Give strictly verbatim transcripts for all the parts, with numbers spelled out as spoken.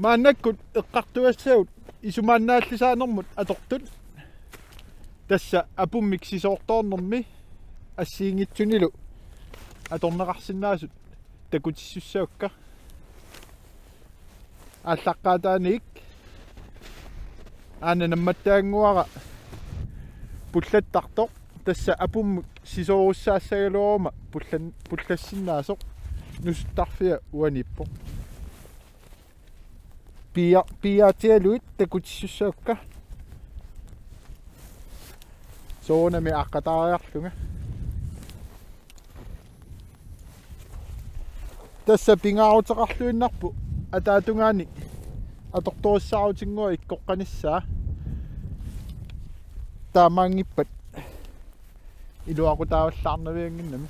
Maannakkut eqqartugassagut isumaannaallisaanermut atortut. Tassa apummik sisoortoornermi assigiinngitsunilu atorneqarsinnaasut takutissussavakka. Aallaqqaataaniit aana nammattaannguara pullattartoq, tassa apummik sisoorussaassagaluaruma pullan-, pullassinnaasoq nusuttarfia uaniippoq. Pia-, piaatigalugit takutissussavakka. Soorunami aaqqataariarlunga. Tassa pingaaruteqarluinnarpoq ataatungaani atortorissaarutinngua ikkoqqanissaa. Taamaanngippat iluaqutaavallaarnaviannginnami.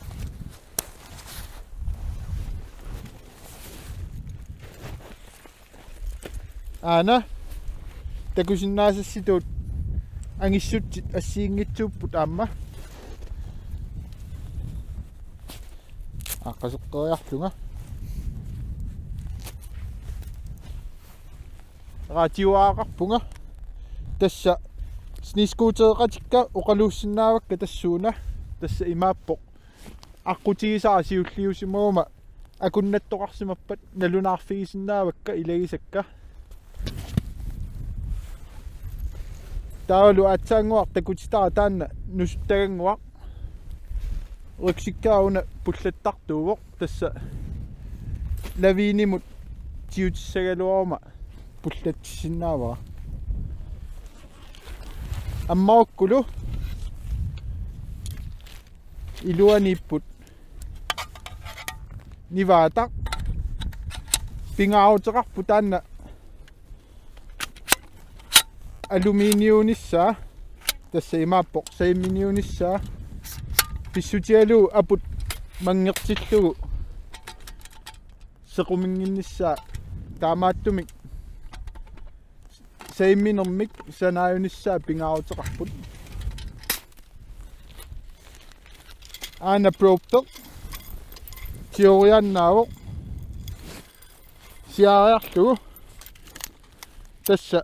Aana takusinnaasassitut angissutsit assigiinngitsuupput aamma. Aaqqaseqqeriarlunga. Radioaqarpunga. Tassa snescootereqatikka oqaluussinnaavakka tassuuna. Tassa imaappoq. Aqqutigisara siulliusimaguma akunnattoqarsimappat nalunaarfigisinnaavakka ilagisakka. Taavalu aatsaannguaq takutitara taanna nusuttagannguaq. Rygsækki una pullattartuuvoq, tassa laviinimut tigutissagaluaruma pullatsissinnaavara. Ammarukkulu iluaniipput nivaataq, pingaaruteqarpoq taanna aluminiunissaa, tassa imaappoq saiminiunissaa, pissutigalugu aput manngertillugu sequminnginnissaa, taamaattumik saiminermik sanaajunissaa pingaaruteqarput. Aana proppe tigoriaannaavoq siaariarlugu, tassa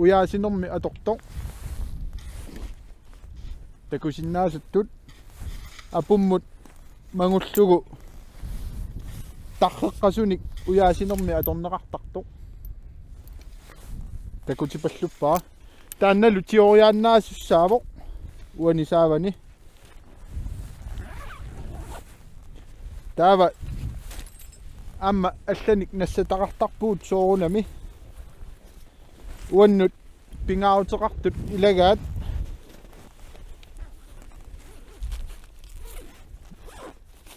ujaasinermi atortoq. Takusinnaasattut apummut mangullugu tarreqqasunik ujaasinermi atorneqartartoq. Takutipalluppara. Taannalu tigoriaannaasussaavoq uani saavani. Taava aamma allanik nassataqartarpugut soorunami. Uannut pingaaruteqartut ilagaat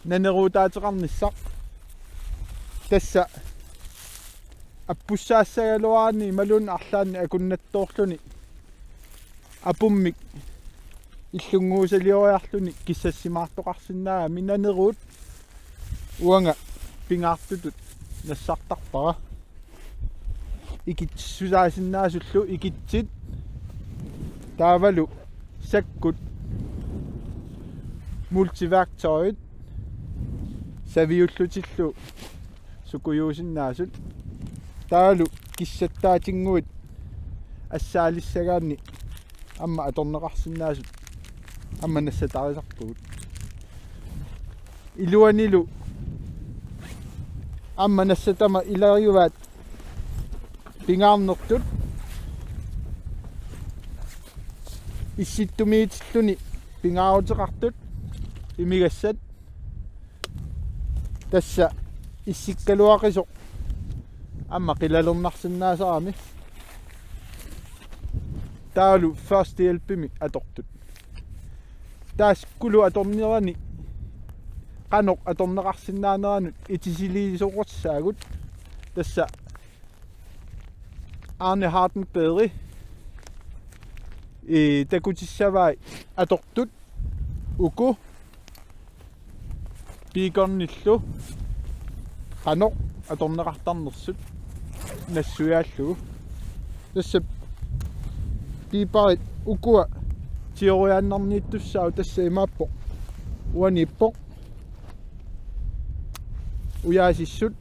naneruutaateqarnissaq. Tassa appussaassagaluaraanni imaluunniit arlaanni akunnattoorluni apummik illunnguusalioriarluni kissassimaartoqarsinnaagami naneruut uanga pingaartutut nassartarpara. Ikitsissusaasinnaasullu ikitsit taavalu sakkut multiværktøjet saviullutillu sukujuusinnaasut. Taavalu kissattaatinnguit assaalissagaanni aamma atorneqarsinnaasut aamma nassatarisarpugut. Iluanilu aamma nassatama ilagivaat pingaarnertut, issittumiitilluni pingaaruteqartut imigassat. Tassa issikkaluaqisoq aamma qilalernarsinnaasarami. Taavalu førstehjælpimik atortut. Taakkulu atornerani qanoq atorneqarsinnaaneranut itisiliisoqassaagut. Tassa Arne Hardenberg, ee, takutissavai atortut uku beaconillu qanoq atorneqartarnersut nassuiaallugu. Tassa beeperit ukua tigoriaannarniittussaapput, tassa imaappoq uaniippoq ujaasissut.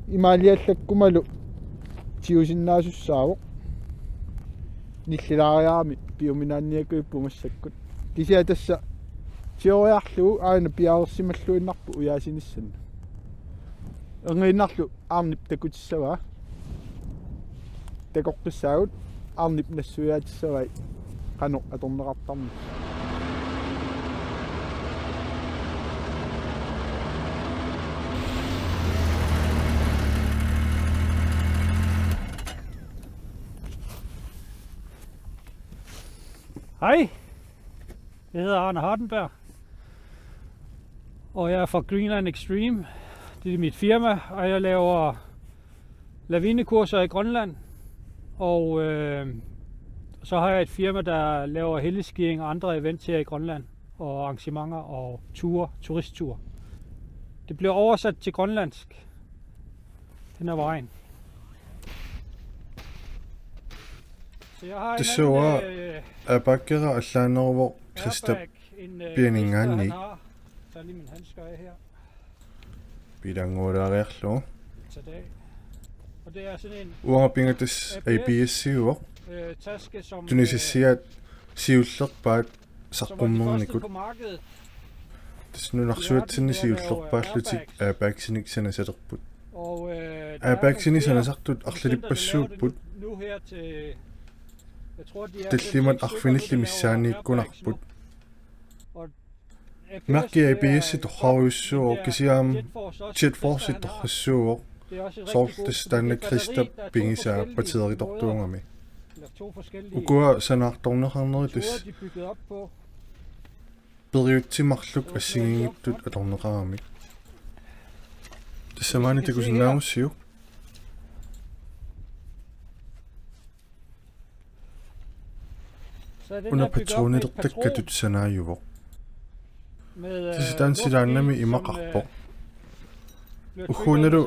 Imaaliallakkumalu tigusinnaasussaavoq. Nillilaariarami piuminaanniakkuippu massakkut. Kisianni tassa tigoriarlugu aana piareersimalluinnarpoq ujaasinissannik. Erniinnarlu arnip takutissavaa. Takoqqissaagut, arnip nassuiaatissavai qanoq atorneqartarnersoq. Hej, jeg hedder Arne Hardenberg, og jeg er fra Greenland Extreme. Det er mit firma, og jeg laver lavinekurser i Grønland. Og øh, så har jeg et firma, der laver helligskiing og andre events her i Grønland, og arrangementer og ture, turistture. Det bliver oversat til grønlandsk hen ad vejen. Så jeg har en Tassa uanga anden, øh, aappaakkera allaaneruvoq Christa airback, en, øh, Pianinngaanniit. Christa, han har. Tager lige mine handsker af her. Pilanngulaariarlugu. Tag det af. Og det er sådan en Uanga pingatis airbags, A B S-iuvoq. Øh, taske, som, øh, Tunisissiat siullerpaat saqqummernikut. Tassa nunarsuatsinni siullerpaallutik airbaginik sanasalerput. Airbaginik sanasartut arlalippassuupput. Tallimat arfinillit missaanniikkunarput. Mærki A B S-i torrarujussuuvoq kisianni Jet Force torrassuuvoq. Soorlu tassa taanna Christa pigisaa batteritortuugami. Ukua sanaartorneqarnerit tassa periutsit marluk assigiinngitsut atorneqaramik. Tassa maani takusinnaagussiuk. Una patronilertakkatut sanaajuvoq. Tassa taanna silaannami imaqarpoq. Ugguunalu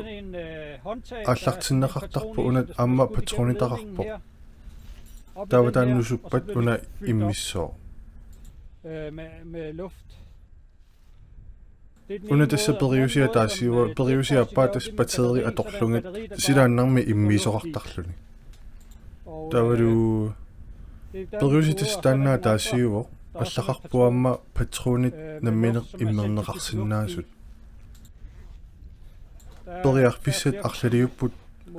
aallartinneqartarpoq una aamma patronitaqarpoq. Taava taanna nusuppat una immissooq. Una tassa periusia ataasiua, periusia aappaa tassa batteri atorlugit silaannarmi immiisoqartarluni. Taavalu periusi tassa taanna ataasiuvoq, allaqarpoq aamma patronit nammineq immerneqarsinnaasut. Periarfissat arlaliupput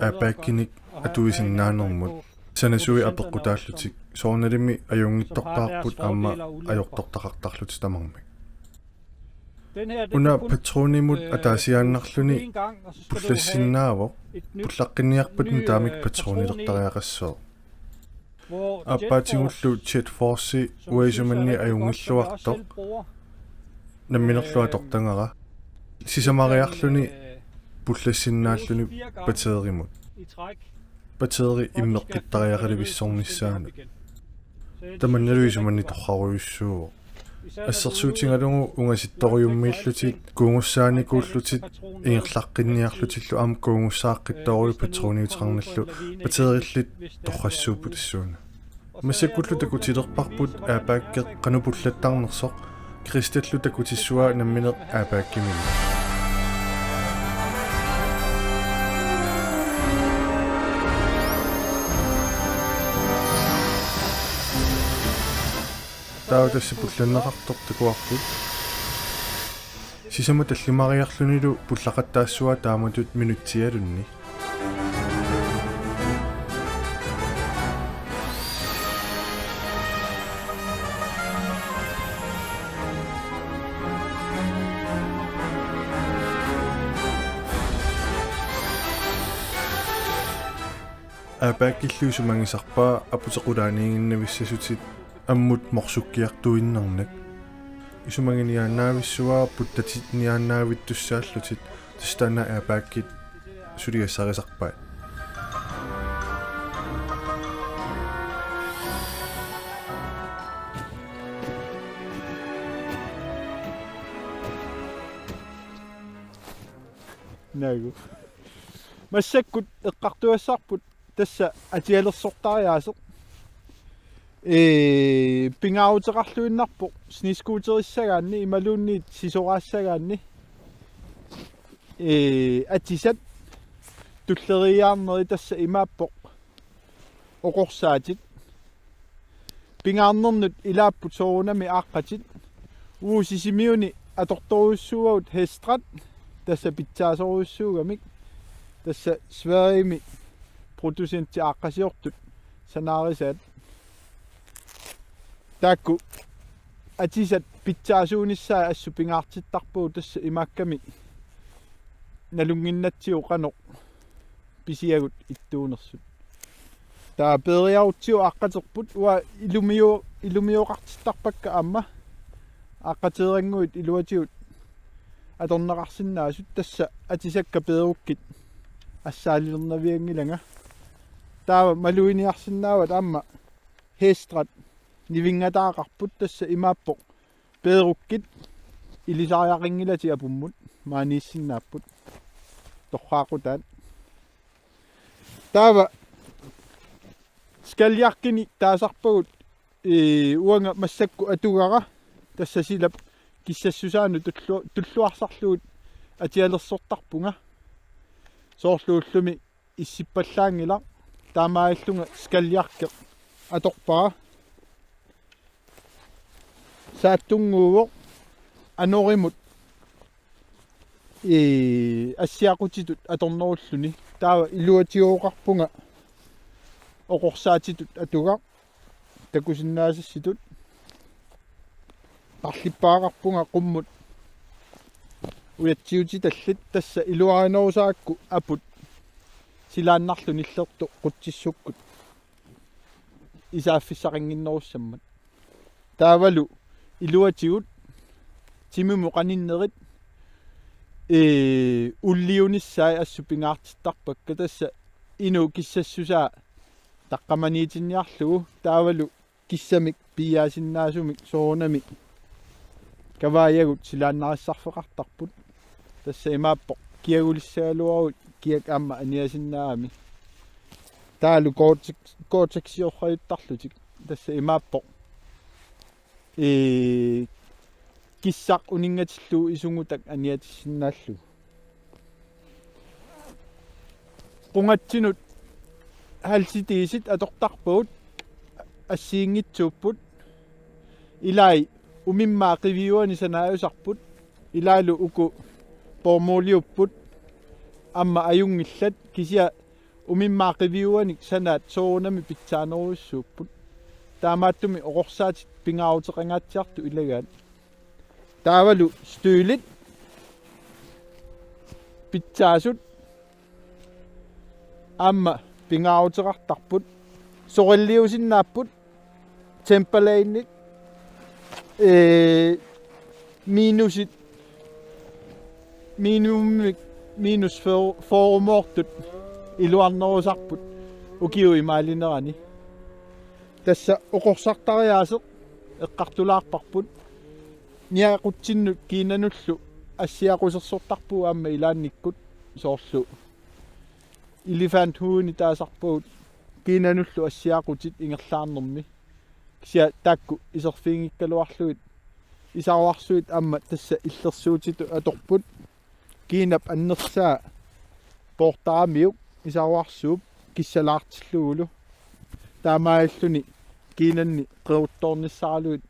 airbaginik atuisinnaanermut, sanasui apeqqutaallutik, soorunalimi ajunngitsortaarput aamma ajortortaqartarlutik tamarmik. Una patronimut ataasiaannarluni pullassinnaavoq, pullaqqinniarpat taamik patronilertariaqassooq. Aappaatigullu Jet Force uanga isumanni ajunngilluartoq namminerlu atortagara. Sisamariarluni pullassinnaalluni batterimut. Batteri immeqqittariaqalivissornissaanut. Tamannalu isumanni torrarujussuuvoq. Assersuutigalugu ungasittorujummiillutit, kuugussaanikuullutit, ingerlaqqinniarlutillu aamma kuugussaaqqittoorujut patroniuteqarnillu batterillit torrassuupput tassuuna. Massakkullu takutilerparput airbagi qanoq pullattarnersoq, Christallu takutissavaa nammineq airbagiminik. Taava tassa pullanneqartoq takuarput. Sisamat tallimariarlunilu pullaqattaassavaa taamatut minutsialunni. Airbagillu isumagisarpaa aputequlaaniiginnavissasutit ammut morsukkiartuinnarnak. Isumaginiaannaavissavaa puttatiniaannaavittussaallutit, tassa taanna airbagit suliassarisarpaat. Naagu. Massakkut eqqartugassarput tassa atialersortariaaseq. Ee, pingaaruteqarluinnarpoq snescooterissagaanni imaluunniit sisoraassagaanni. Ee, atisat tulleriiaarneri tassa imaappoq oqorsaatit. Pingaarnernut ilaapput soorunami aaqqatit. Uagut Sisimiuni atortorujussuuagut Hestrat, tassa pitsaasorujussuugamik, tassa Sverigemi producenti aaqqasiortut sanaarisaat. Taakku atisat pitsaasuunissaat assut pingaartittarpagut, tassa imaakkami nalunnginnatsigu qanoq pisiagut ittuunersut. Taava peeriarutsigu aaqqaterput, uanga ilumio-, ilumioqartittarpakka aamma aaqqateerannguit iluatigut atorneqarsinnaasut, tassa atisakka peerukkit assaalilernavianngilanga. Taava maluginiarsinnaavat aamma Hestrat nivinngataqarput, tassa imaappoq peerukkit ilisariaqanngilatit apummut, maaniissinnaapput torraaqutaat. Taava skaljakkinik taasarpagut, ee, uanga massakkut atugara, tassa silap kissassusaanut tullu-, tulluarsarlugu atialersortarpunga. Soorlu ullumi issippallaanngilaq, taamaallunga skaljakki atorpara. Saattunnguuvoq anorimut, ee, assiaqutitut atornerulluni. Taava iluatigooqarpunga oqorsaatitut atugaq takusinnaasassitut. Tarlippaaqarpunga qummut ujatsiutitallit, tassa iluarinerusaraakku aput silaannarlu nillertoq qutsissukkut isaaffissaqannginnerussammat. Taavalu iluatigut timimut qaninnerit, ee, ulliunissaat assut pingaartittarpakka, tassa inuk kissassusaa taqqamaniitinniarlugu, taavalu kissamik piiaasinnaasumik soorunami kavaajagut silaannarissarfeqartarput. Tassa imaappoq kiagulissagaluaruit kiak aamma aniasinnaagami. Taavalu Gore-Tex-, Gore-Texiorrajuttarlutik. Tassa imaappoq, ee, kissaq uninngatillugu isungutak aniatissinnaallugu. Qungatsinut halsitiisit atortarpagut, assigiinngitsuupput. Ilai umimmaat qiviuani sanaajusarput. Ilaalu uku bomuldiupput. Aamma ajunngillat, kisianni umimmaat qiviuanik sanaat soorunami pitsaanerujussuupput. Taamaattumik oqorsaatit pingaaruteqangaatsiartut ilagaat. Taavalu støvlit pitsaasut aamma pingaaruteqartarput. Sorilliusinnaapput Timberlandit, ee, minusit, minimumik minus fyrre, fyrre-moortut iluarnerusarput ukiup imaalinerani. Tassa oqorsartariaaseq eqqartulaarparput. Niaqutsinnut kiinanullu assiaqusersortarpugut aamma ilaannikkut, soorlu elefanthudenik taasarpagut kiinanullu assiaqutit ingerlaarnermi. Kisianni taakku iserfiginngikkaluarlugit isaruarsuit aamma tassa illersuutitut atorput. Kiinap annersaa poortaramiuk isaruarsuup kissalaartillugulu. Taamaalilluni kiinanni qeruttoornissaralugit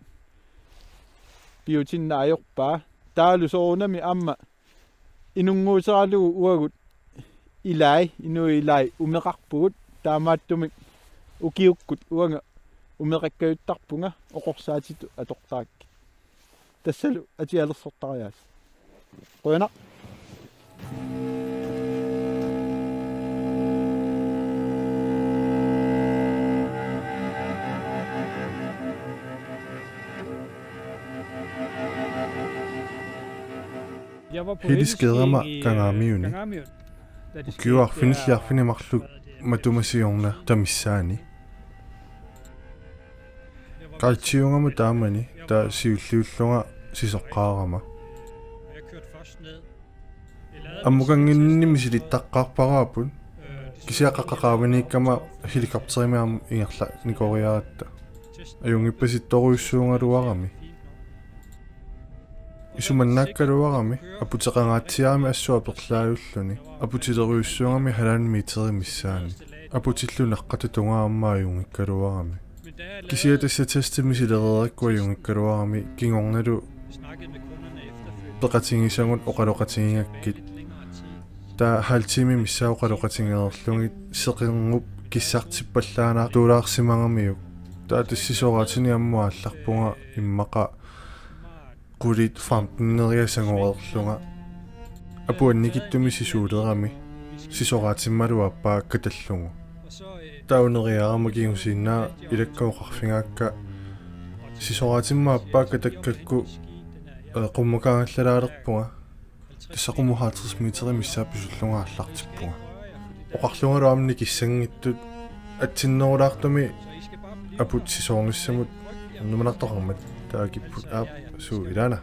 piutinneq ajorpaa. Taavalu soorunami aamma inunnguuseralugu uagut ilai, inuit ilai umeqarpugut, taamaattumik ukiukkut uanga umeqakkajuttarpunga oqorsaatitut atortarakkit. Tassalu atialersortariaaseq. Qujanaq. Heli skeerama Kangaamiuni. Ukiut arfinillit arfineq-marluk matuma siorna tamissaani. Guidiugama taamani taava siulliullunga sisoqqaarama. Ammukannginninni misilittaqqaarparaapput, kisianni qaqqat qaavaniikkama helikopterimik aamma ingerlanikoriaratta. Ajunngippasittorujussuugaluarami. Isumannaakkaluarami aputeqangaatsiarami assut aperlaajulluni. Aputilerujussuugami halvanden meteri missaani. Aputillu naqqata tungaa aamma ajunngikkaluarami. Kisianni tassa testimi silereerakku ajunngikkaluarami kingornalu peqatigisagut oqaloqatigigakkit. Taava halv time missaa oqaloqatigereerlugit seqernup kissartippallaanaartuulaarsimagamiuk. Taava tassa sisoraatini ammut aallarpunga immaqa qulit femteneriasangoreerlunga. Aput annikitsumik sisuulerami sisoraatimmalu aappaa katallugu. Taava uneriarama kingusinnaasaq ilakka oqarfigaakka sisoraatimmut aappaa katakkakku, eh, qummukaangallalaalerpunga. Tassa qummut halvtreds meteri missaa pisullunga aallartippunga. Oqarlungalu aamma nikissanngitsut atsinnerulaartumik aput sisoornissamut numanartoqarmat taava kipput aap suu ilaana.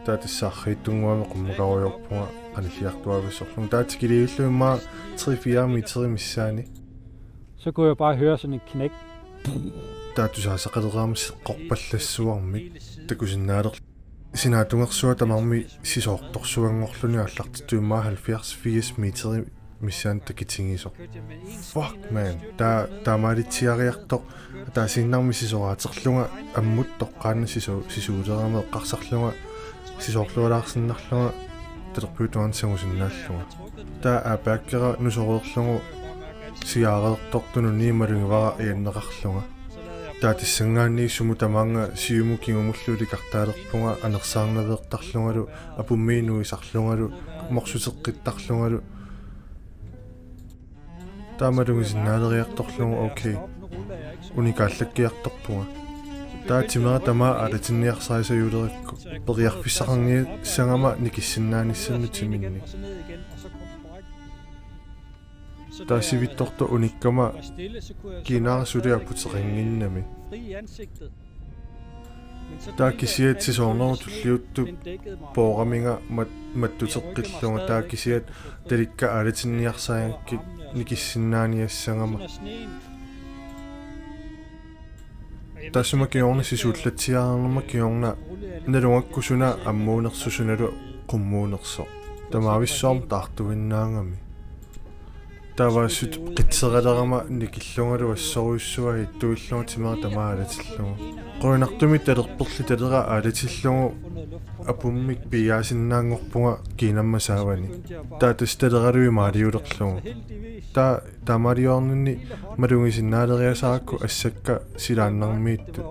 Taava tassa arriitsunnguamik qummukarujoorpunga qanilliartuaavissorlunga. Taava tikiliivillunga immaqa tre-fire meteri missaani. Så kunne jeg bare høre sådan en knæk. Taava tusaasaqaleraama seqqorpallassuarmik takusinnaalerlunga. Sinaatungersuaq tamarmi sisoortorsuanngorluni aallartittuimmaa halvfjerds firs meteri missaani takitigisoq. Fuck, man. Taava taamaalitsiariartoq ataasiinnarmik sisoraaterlunga ammut toqqaannaq sisu-, sisuulerama eqqarsarlunga sisoorlualaarsinnarlunga talerpiutungaani sangusinnaallunga. Taava aapaakkera nusoreerlugu siaareertortunut nimalugivara ajanneqarlunga. Taava tassanngaanniit sumut tamaanga siumut kingumullu ilikartaalerpunga anersaarnaveertarlungalu apummiit nuisarlungalu morsuteqqittarlungalu. Taava malugisinnaaleriartorlugu okay. Unikaallakkiartorpunga. Taava timera tamaat aalatinniarsarisajulerakku periarfissaqanngiissagama nikissinnaanissamut timinni. Taava sivitsortoq unikkama kiinara suli aputeqannginnami. Taava kisiat sisoornerup tulliuttup pooraminga mat-, mattuteqqillunga taava kisiat talikka aalatinniarsarigakkit nikissinnaaniassagama. Taassuma kingorna sisuullatsiareernerma kingorna nalugakku suna ammuunersoq sunalu qummuunersoq. Tamaavissuarmik taartuinnaagami. Taava assut qitseralerama nikillungalu assorujussuaq ittuillunga timera tamaat aalatillugu. Qujanartumik talerperli talera aalatillugu apummik piiaasinnaanngorpunga kiinamma saavani. Taava tassa taleralu imaaliulerlugu. Taava taamaaliorninni malugisinnaaleriasarakku assakka silaannarmiittut.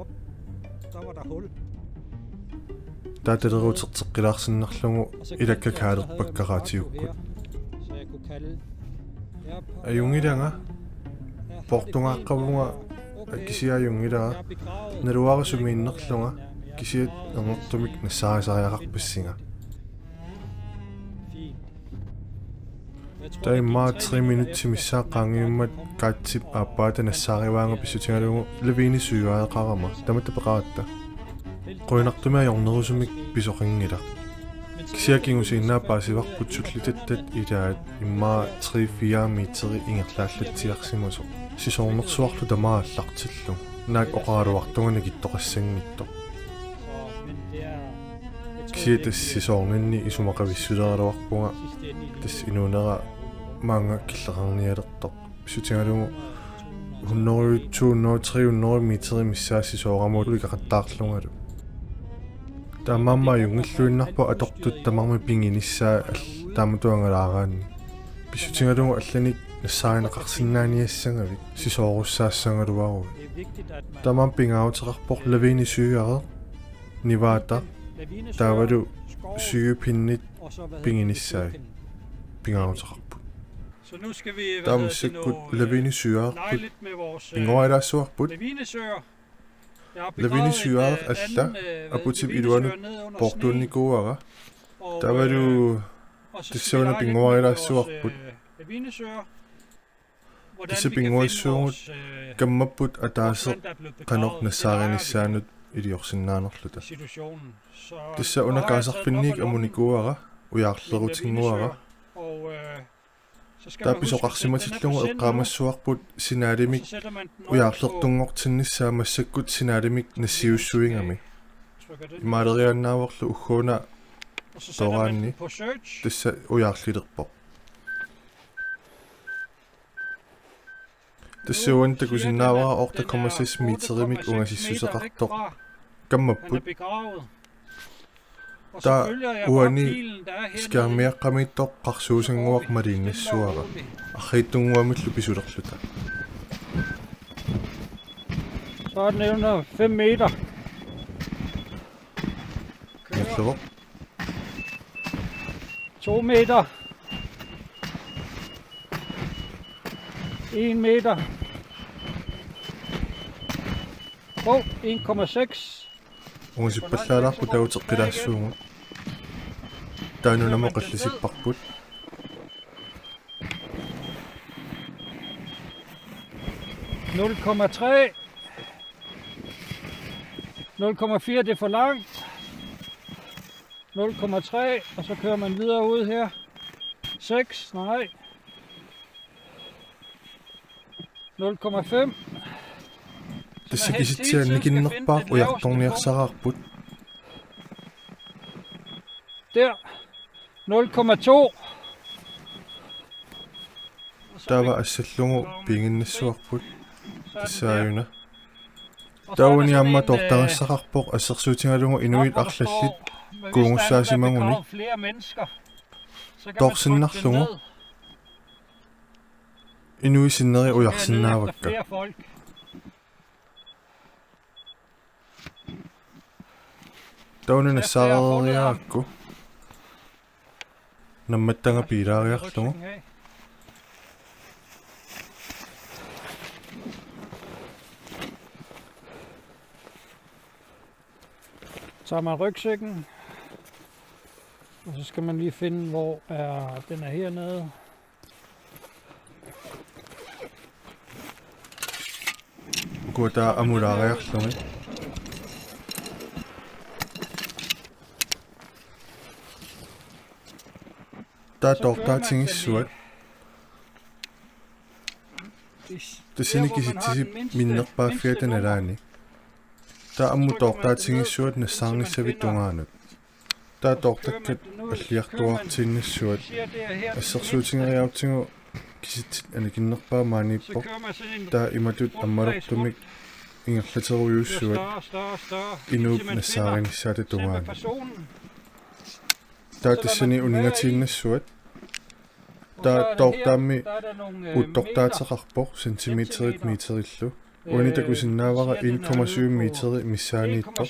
Taava talera uterteqqilaarsinnarlugu ilakka kaalerpakka raatiukkut. Ajunngilanga, poortugaaqqavunga, kisianni ajunngilanga, naluara sumiinnerlunga, kisiat angertumik nassaarisariaqarpassinga. Taava immaqa tre minutsit missaat qaangiummat guidip aappaata nassaarivaanga pissutigalugu lavini sygaareqarama, tamatta peqaratta. Qujanartumik ajornerusumik pisoqanngilaq. Kisianni kingusinnaasaq paasivarput sullitattat ilaat immaqa tre-fire meteri ingerlaallatsiarsimasoq. Sisoornersuarlu tamaat aallartillugu. Naak oqaraluartunga nikittoqassanngitsoq. Kisianni tassa sisoorninni isumaqavissuleraluarpunga tassa inuunera maanga killeqarnialertoq. Pissutigalugu hundrede, to hundrede, tre hundrede meteri missaat sisoorama ulikaqattaarlungalu. Taamaammat ajunngilluinnarpoq atortut tamarmik piginissaat al-, taamatut angalaaraanni. Pissutigalugu allanik nassaarineqarsinnaaniassagavit sisoorussaassagaluaruit. Taamaammat pingaaruteqarpoq lavini sygaareq, nivaataq, taavalu sygepinnit piginissaat pingaaruteqarput. Taava massakkut lavini sygaareq pinnguarilaassuarput. Lavini sygaareq alla aputip iluanut poortuunnikuuara. Taavalu tassa una pinnguarilaassuarput. Tassa pinnguassuugut kammapput ataaseq qanoq nassaarinissaanut iliorsinnaanerluta. Tassa una kaasarfinniit amunikuuara, ujaarlerutinnguara. Taava pisoqarsimatillugu eqqaamassavarput signalimik ujaarlertunngortinnissaa massakkut signalimik nassiussuigami. Imaaleriaannaavorlu ugguuna Toraanni tassa ujaarlilerpoq. Tassa uani takusinnaavara otte komma seks meterimik ungasissuseqartoq kammapput. Taava uani skærmiaqqamiittoq qarsuusannguaq maliinnassuara. Arriitsunnguamillu pisulerluta. Så er den under fem meter. Nalluvoq. To meter. En meter. Hov, en komma seks. Ungasippallaalaarput taava uteqqilaassuugut. Taanna nunamut qallisipparput. Nul komma tre. Nul komma fire, det er for langt. Nul komma tre, og så kører man videre ud her. Seks, nej. Nul komma fem. Tassa kisitsisit annikinnerpaaq ujartorniarsaraarput. Der. Nul komma to. Taava assallugu piiginnassuarput. Tassaajuna. Taavani aamma toortagassaqarpoq assersuutigalugu inuit arlallit kuugussaasimaguni. Toorsinnarlugu inuit sinneri ujarsinnaavakka. Taava una nassaareeriarakku. Nammattanga piilaariarlugu. Tager man rygsækken, og så skal man lige finde, hvor er, den er hernede. Ukua taava amulaariarlugit. Taava toortaatigissuat. Tassani kisitsisip minnerpaaffiata nalaani. Taava ammut toortaatigissuat nassaarnissavit tungaanut. Taava toortakkat alliartuaartiinnassuat. Assersuutigeriarutsigu kisitsit annikinnerpaaq maaniippoq. Taava imatut ammalortumik ingerlaterujussuat inuup nassaarinissaata tungaanut. Taava tassani uningatiinnassuat. Taava toortaammi uuttortaateqarpoq centimeterit meterillu. Uani takusinnaavara en komma syv meteri missaaniittoq.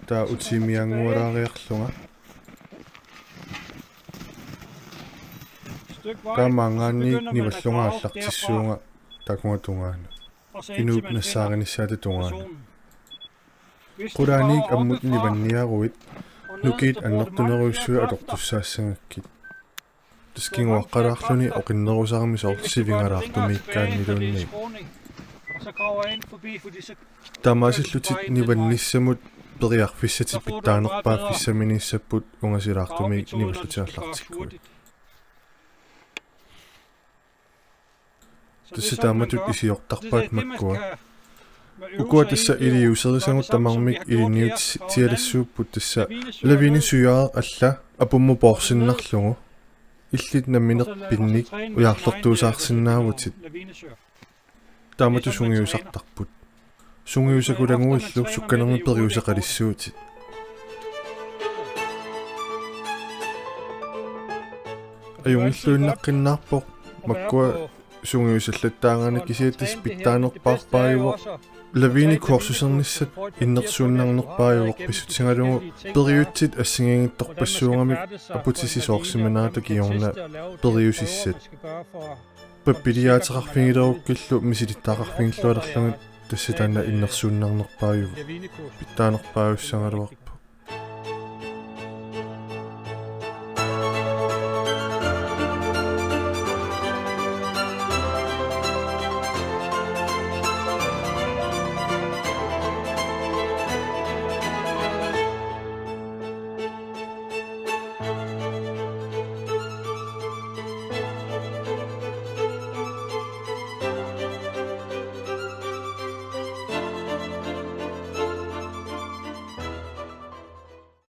Taava utiimiaanngualaariarlunga. Taava maanngaanniit nivallunga aallartissuunga taakunga tungaanut. Inuup nassaarinissaata tungaanut. Qulaaniit ammut nivanniaruit nukiit annertunerujussuit atortussaassagakkit. Tassa kinguaqqalaarluni oqinnerusarami soorlu sivingalaartumiikkaanniluunniit. Taamaasillutit nivannissamut periarfissatit pitsaanerpaaffissaminiissapput ungasilaartumik nivallutit aallartikkuit. Tassa taamatut isiortarpaat makkua. Ukua tassa iliuuserisagut tamarmik ilinniutialassuupput tassa lavinisøjere alla apummut poorsinnarlugu. Illit nammineq pinnik ujaarlertuusaarsinnaavutit. Taamatut sungiusartarput. Sungiusakulaguillu sukkanermik periuseqalissuutit. Ajunngilluinnaqqinnaarpoq makkua sungiusallattaaraanni kisianni tassa pitsaanerpaarpaajuvoq. Lavinikursusernissat innersuunnarnerpaajuvoq pissutigalugu periutsit assigiinngitsorpassuugamik aputissit soorsimanerata kingorna periusissat. Pappiliaateqarfigilerukkillu misilittagaqarfigilluarlugit tassa taanna innersuunnarnerpaajuvoq. Pitsaanerpaajussagaluarpoq.